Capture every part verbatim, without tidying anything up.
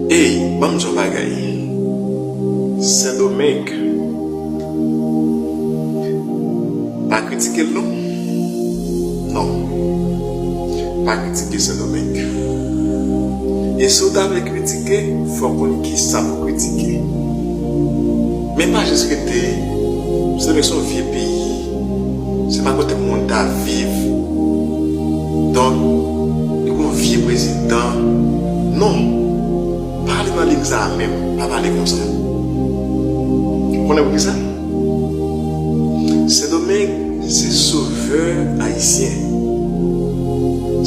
Ey, ban m di w yon bagay. Sendomeng, pa kritike l non. Non. Pa kritike Sendomeng. E si w ta vle kritike, fò w konn kisa pou kritike. Men pa jis rete, Sendomeng se yon vye peyi. Se pa kote moun ta viv. Donk, li gon vye prezidan. Non. Pa ale nan liy sa a menm. Pa pale konsa. Ou konnen poukisa? Sendomeng se sovè ayisyen.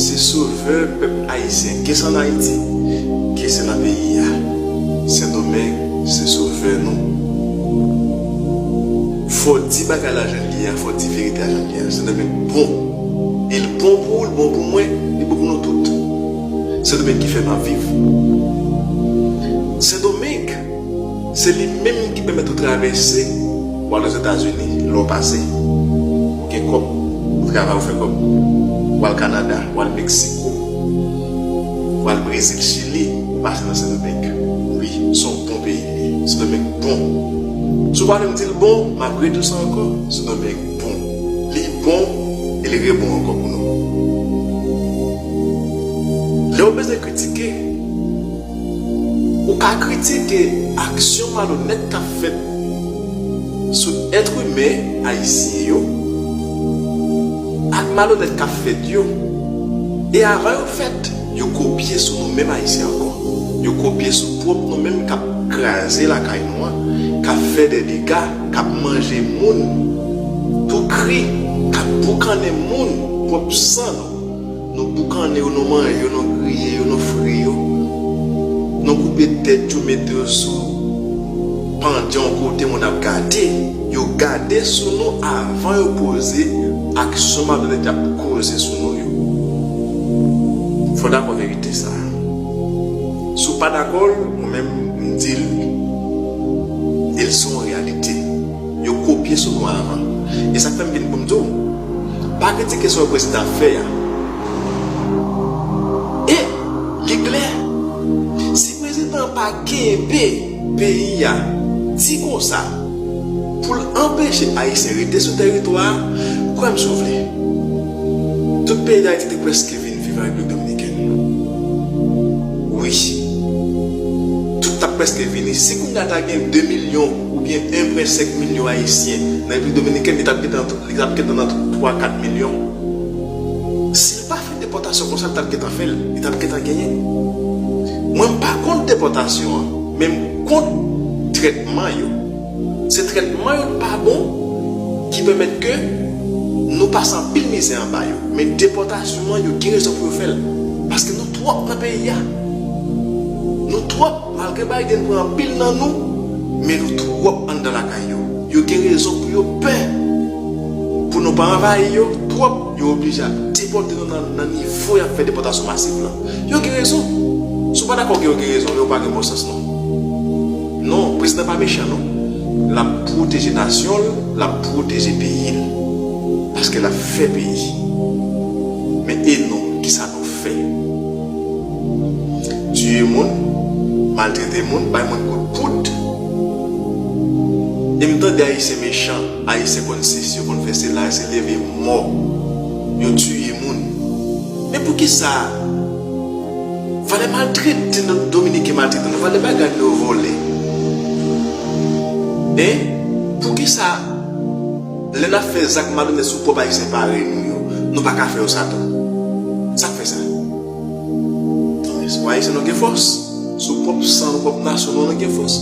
Se sovè pèp ayisyen. Ke se ann Ayiti, ke se nan peyi a. Sendomeng se sovè nou. Fò w di bagay la jan l ye a, fò w di verite a jan l ye a. Sendomeng bon. E l bon pou ou, l bon pou mwen, li bon pou nou tout. Sendomeng ki fè m ap viv. Sendomeng, se li menm ki pèmèt ou travèse, w al Ozetazini, lè w pase. Ou gen kòb, ou travay, ou fè kòb. W al Kanada, w al Meksiko, w al Brezil, Chili, ou pase nan Sendomeng. Wi, se yon bon peyi. Sendomeng bon. Si w pa vle m di l bon, m ap redi w sa ankò. Sendomeng bon. Li bon e li rebon ankò pou nou. Lè w bezwen kritike, ou ka kritike aksyon malonèt k ap fèt sou èt imen ayisyen yo ak malonèt k ap fèt yo. E avan yo fèt, yo kopye sou nou menm ayisyen ankò. Yo kopye sou pwòp nou menm k ap kraze lakay nou an, k ap fè dè dega, k ap manje moun tou kri, k ap boukannen moun pwòp san nou. Nou boukannen yo, nou manje yo, nou griye yo, nou fri yo. Nou koupe tèt yo, mete yo sou pandye yon kote, moun ap gade. Yo gade sou nou avan yo poze aksyon malonèt y ap koze sou nou yo. Fò w dakò verite sa a. Si w pa dakò l, mwen menm, m di l, e l se yon reyalite. Yo kopye sou nou avan. E sa k fè m vin pou m di w, pa kritike sa yon prezidan ap fè a. E li klè, si prezidan an pa kenbe peyi a di konsa pou l anpeche Ayisyen rete sou tèritwa a, kwè m si w vle, tout peyi Dayiti te prèske vin viv an Repiblik Dominikèn. Wi. Tout t ap prèske vini. Si kounye a ta gen de milyon oubyen en pwen senk milyon Ayisyen nan Repiblik Dominikèn, li t ap gentan, li t ap gentan nan twa, kat milyon. Si l pa fè depòtasyon konsa, li t ap gentan fè l. Li t ap gentan genyen. Mwen, m pa kont depòtasyon an, men m kont trètman yo. Se trètman yo k pa bon ki pèmèt ke nou pase anpil mizè anba yo. Men depòtasyon an, yo gen rezon pou yo fè l. Paske nou twòp nan peyi a. Nou twòp, malgre Biden pran anpil nan nou, men nou twòp anndan lakay yo. Yo gen rezon pou yo pè. Pou nou pa anvayi yo twòp, yo oblije ap depòte nou nan, nan nivo y ap fè depòtasyon masiv lan. Yo gen rezon. Si w pa dakò ke yo gen rezon, men ou pa gen bon sans non. Non, prezidan pa mechan non. L ap pwoteje nasyon l, l ap pwoteje peyi l. Paske l ap fè peyi. Men e nou, kisa nou fè? Tiye moun, maltrete moun, bay moun kout poud. E m tande Ayisyen mechan, Ayisyen konn sesi, yo konn fè sela, se leve mò, yo tiye moun. Men poukisa? Valè maltrete nou, Dominiken maltrete nou, valè bagay nou yo vòlè. Hein? Poukisa lè n ap fè zak malonèt sou pwòp Ayisyen parèy nou yo, nou pa ka fè yo sa tou? Sa k fè sa? Espo Ayisyen nou gen fòs. Sou pwòp san nou, pwòp nasyon nou, nou gen fòs.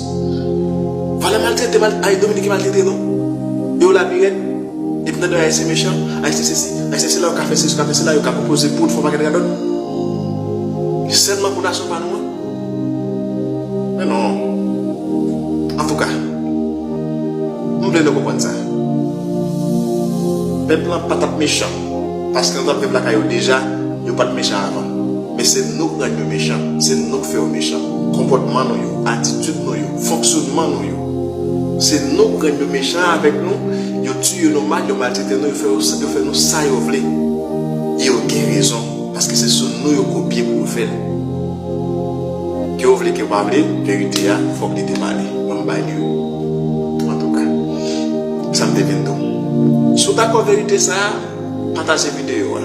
Valè maltrete, mal, ay, Dominiken maltrete nou. Yo lapirèt. Epi nan do Ayisyen mechan, Ayisyen sesi, Ayisyen sela, yo ka fè sesi, yo ka fè sela, yo ka pwopoze poud, fè yon pakèt radòt. Sèlman pou nasyon pa nou an. Men non. Antouka, m vle nou konprann sa. Pèp lan pa t ap mechan, paske nou t ap viv lakay yo deja, yo pa t mechan avan. Men se nou k rann yo mechan, se nou k fè yo mechan. Konpòtman nou yo, atitid nou yo, fonksyonman nou yo. Se nou k rann yo mechan avèk nou, yo tiye nou mal, yo maltrete nou, yo fè, yo fè nou sa yo vle. E yo gen rezon, paske se sou nou yo kopye pou yo fè l. Ke yo Vle ke w pa vle, verite a, fòk li te pale. Ban m bay li yo. Antouka, sa m te vin di w. Si w dakò verite sa a, pataje videyo a.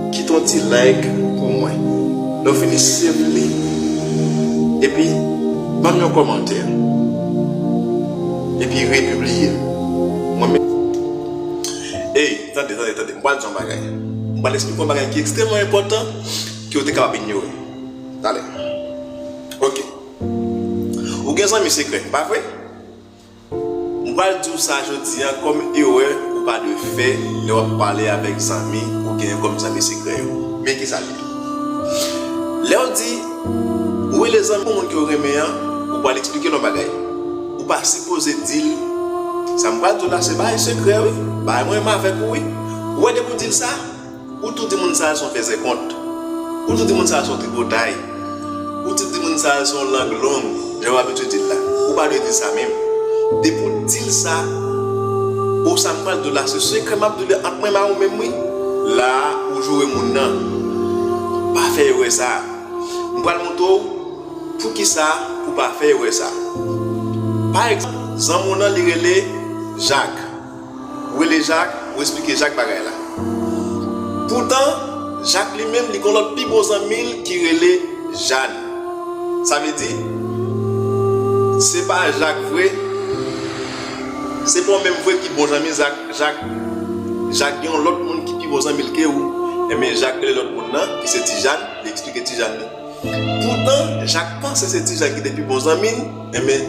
Kite yon ti like pou mwen. Lè w fini save li. Epi, ban m yon kòmantè. Epi, repibliye l. Mwen menm. Ey, tande, tande, tande. M pral di yon bagay. M pral eksplike yon bagay ki ekstrèmman enpòtan, ke w te kapab inyore. Talè. Ok. Ou gen zanmi sekrè, pa vre? M pral di w sa jodi a kòm erè ou pa dwe fè lè w ap pale avèk zanmi ou genyen kòm zanmi sekrè yo. Men ki sa l ye. Lè w di, ou rele zanmi ou, moun ke w renmen an, ou pral eksplike l yon bagay. Ou pa sipoze di l, sa m pral di w la, se bagay sekrè, wi. Bagay mwen menm avèk ou, wi. Ou wè, depi w di l sa, ou tou di moun sa a se yon fèzè kont. Ou tou di moun sa a se yon tripotay. Ou tou di moun sa a se yon lang long, jan w abitye di l la. Ou pa dwe di sa menm. Depi w di l sa, ou sa m pral di w la, se sekrè m ap di w li ant mwen menm ak ou menm, wi. La a, ou joure moun nan. Pa fè erè sa a. M pral montre w poukisa pou w pa fè erè sa a. Pa egzanp, zanmi w nan, li rele Jak. Ou rele Jak, ou eksplike Jak bagay la. Poutan, Jak li menm, li gen yon lòt pi bon zanmi l ki rele Jàn. Sa vle di, se pa Jak vre, se pa w menm vre ki bon zanmi Jak. Jak, Jak gen yon lòt moun ki pi bon zanmi l ke ou. Enben, Jak rele lòt moun nan, ki se Ti Jàn, li eksplike Ti Jàn li. Poutan, Jak panse se Ti Jàn ki te pi bon zanmi l, enben,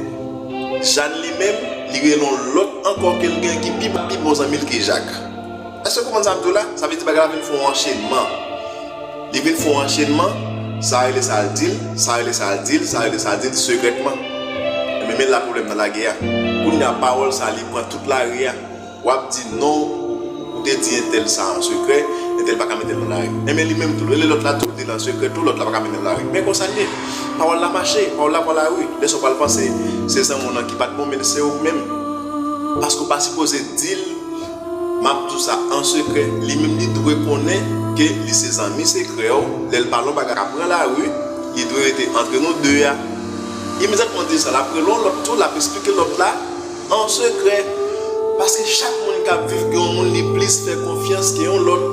Jàn li menm, li rele yon lòt ankò ke l gen ki pi, pi bon zanmi l ke Jak. Èske w konprann sa m di w la? Sa vle di bagay la vin fè yon anchenman. Li vin fè yon anchenman, sa rele sa l di l, sa rele sa l di l, sa rele sa l di l, sekrètman. Enben, men la pwoblèm nan lage a. Kounye a, pawòl sa, li pran tout lari a. W ap di non, ou te di entèl sa an sekrè, entèl pa ka mete l nan lari. Enben li menm tou, rele lòt la tou, di l an sekrè tou, lòt la pa ka mete l nan lari. Men konsa l ye. Pawòl la mache, pawòl la pran lari. Lè sa w pral panse, se zanmi w nan ki pa t bon, men se ou menm. Paske w pa sipoze di l, m ap di w sa an sekrè. Li menm li dwe konnen ke li se zanmi sekrè w. Lè l pale yon bagay ka pran lari, li dwe rete antre nou de a. Imedyatman w di l sa, l ap rele yon lòt tou, l ap eksplike lòt la, an sekrè. Paske chak moun k ap viv gen yon moun li plis fè konfyans ke yon lòt.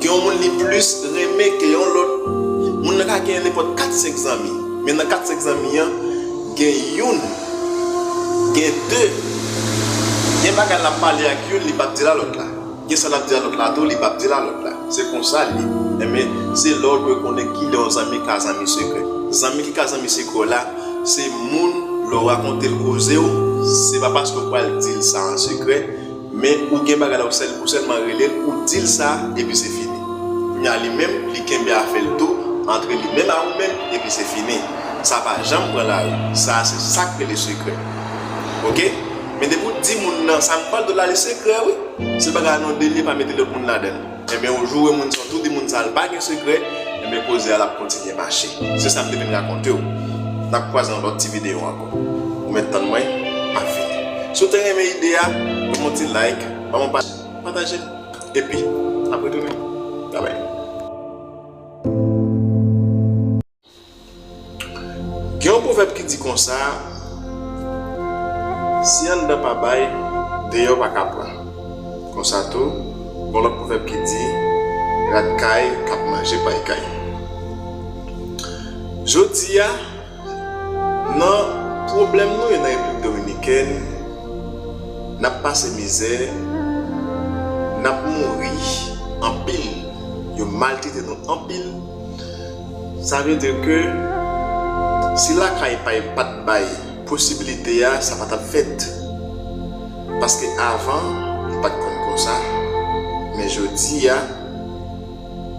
Gen yon moun li plis renmen ke yon lòt. Moun nan ka gen nenpòt kat senk zanmi. Men nan kat senk zanmi an, gen youn, gen de. Gen bagay l ap pale ak youn, li p ap di l a lòt la. Gen sa l ap di a lòt la tou, li p ap di l a lòt la. Se konsa l ye. Enben, se la w dwe konnen kilè yon zanmi ka zanmi sekrè. Zanmi ki ka zanmi sekrè w la, se moun, lè w rakonte l koze w, se pa paske w pral di l sa an sekrè, men ou gen bagay la, ou sèl, ou sèlman rele l, ou di l sa, epi se fini. Kounye a li menm, li kenbe afè l tou, antre li menm a ou menm, epi se fini. Sa pa janm pran lari. Sa a se sa k rele sekrè. Oke? Men depi w di moun nan, sa m pral di w la, li sekrè, wi. Se bagay a non de li, pa mete lòt moun ladan l. Enben, ou joure moun sa, ou tou di moun sa, l pa gen sekrè, enben, koze a l ap kontinye mache. Se sa m te vin rakonte w. N ap kwaze nan lòt ti videyo ankò. Ou mèt tann mwen, m ap vini. Si w te renmen ide a, ban m yon ti like, ban m yon pa-, pataje l. Epi, n ap retounen. Babay. Gen yon pwovèb ki di konsa, si anndan pa bay, deyò pa ka pran. Konsa tou, gen yon lòt pwovèb ki di, rat kay k ap manje pay kay. Jodi a, nan pwoblèm nou ye nan Repiblik Dominikèn, n ap pase mizè, n ap mouri anpil, yo maltrete nou anpil. Sa vle di ke si lakay pa t bay posiblite a, sa pa t ap fèt. Paske avan, nou pa t konn konsa. Men jodi a,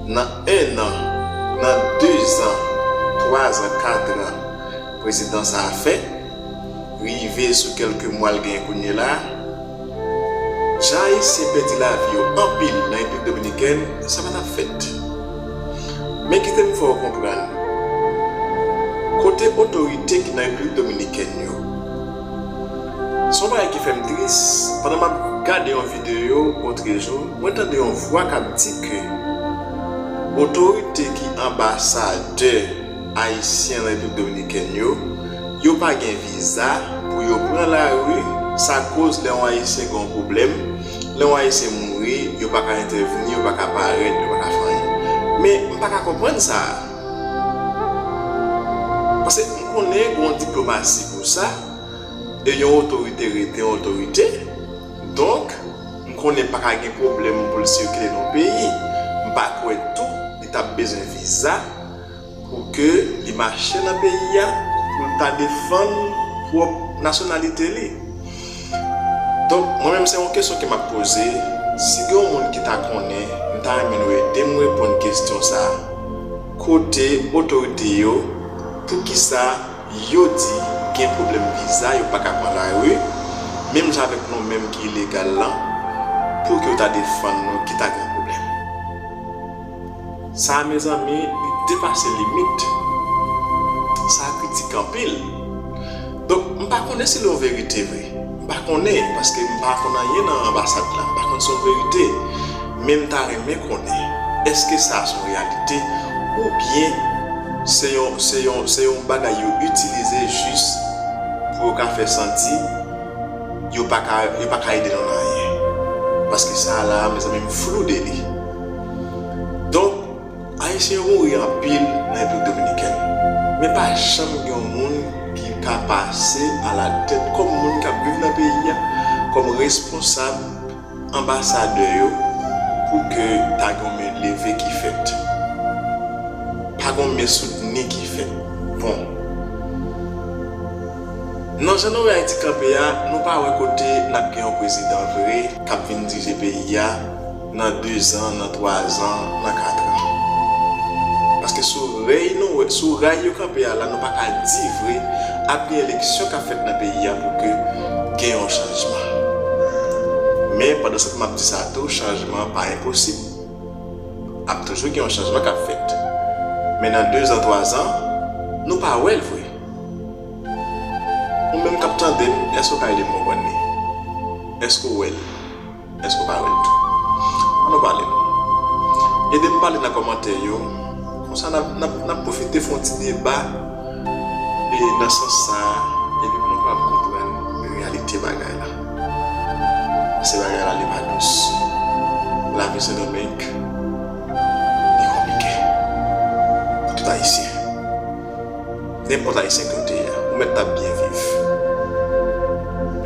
nan en an, nan de zan, twa zan, kat zan, prezidan sa a fè, rive sou kèlke mwa l genyen kounye la a, jan Ayisyen pèdi lavi yo anpil nan Repiblik Dominikèn, sa pa t ap fèt. Men kite m fè w konprann, kote otorite ki nan Repiblik Dominikèn yo? Se yon bagay ki fè m tris, pandan m ap gade yon videyo otrejou, mwen tande yon vwa k ap di ke otorite ki anbasadè Ayisyen nan Repiblik Dominikèn yo, yo pa gen viza pou yo pran lari. Sa koz lè yon Ayisyen gen yon pwoblèm, lè yon Ayisyen mouri, yo pa ka entèvni, yo pa ka parèt, yo pa ka fè anyen. Men, m pa ka konprann sa. Paske m konnen gen yon diplomasi pou sa, e yon otorite rete yon otorite. Donk, m konnen pa ka gen pwoblèm pou l sikile nan yon peyi. M pa kwè tou li t ap bezwen viza pou ke li mache nan peyi a, pou l ta defann pwòp nasyonalite li. Donk, mwen menm, se yon kesyon ke m ap poze. Si gen yon moun ki ta konnen, m ta renmen nou ede m reponn kesyon sa a. Kote otorite yo, poukisa yo di gen pwoblèm viza, yo pa ka pran lari, menm jan avèk nou menm ki ilegal lan, pou ke yo ta defann nou, ki ta gen pwoblèm? Sa a, mezanmi, li depase limit. Sa a kritik anpil. Donk, m pa konnen si l yon verite vre. M pa konnen, paske m pa konn anyen nan anbasad la. M pa konn si yon verite. Men m ta renmen konnen, èske sa a se yon reyalite? Oubyen se yon, se yon, se yon bagay yo itilize jis pou yo ka fè santi yo pa ka, yo pa ka ede nou nan anyen. Paske sa a la, mezanmi, m flou de li. Donk, Ayisyen yo mouri anpil nan Repiblik Dominikèn. Men pa janm gen yon moun ki ka pase alatèt kòm moun k ap viv nan peyi a, kòm responsab, anbasadè yo, pou ke ta gen yon men leve ki fèt. Pa gen yon men soutni ki fèt. Bon. Nan jan nou wè Ayiti kanpe a, nou pa wè kote n ap gen yon prezidan vre k ap vin dirije peyi a nan dezan, nan twazan, nan katran. Paske sou rèy nou wè, sou ray yo kanpe a la, nou pa ka di vre ap gen eleksyon k ap fèt nan peyi a pou ke gen yon chanjman. Men pandan se tan m ap di sa tou, chanjman pa enposib. Ap toujou gen yon chanjman k ap fèt. Men nan dezan, twazan, nou pa wè l vre. Ou menm k ap tande m, èske w ka ede m konprann li? Èske w wè l? Èske w pa wè l tou? Ann nou pale non. Ede m pale nan kòmantè yo. Konsa n ap, n ap, n ap pwofite fè yon ti deba e nan sans sa a, epi pou nou kapab konprann reyalite bagay la. Paske bagay la, li pa dous. Lavi Sendomeng, li konplike pou tout Ayisyen. Nenpòt Ayisyen ke w te ye a, ou mèt t ap byen viv.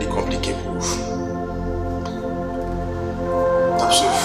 Li konplike pou ou. N ap swiv.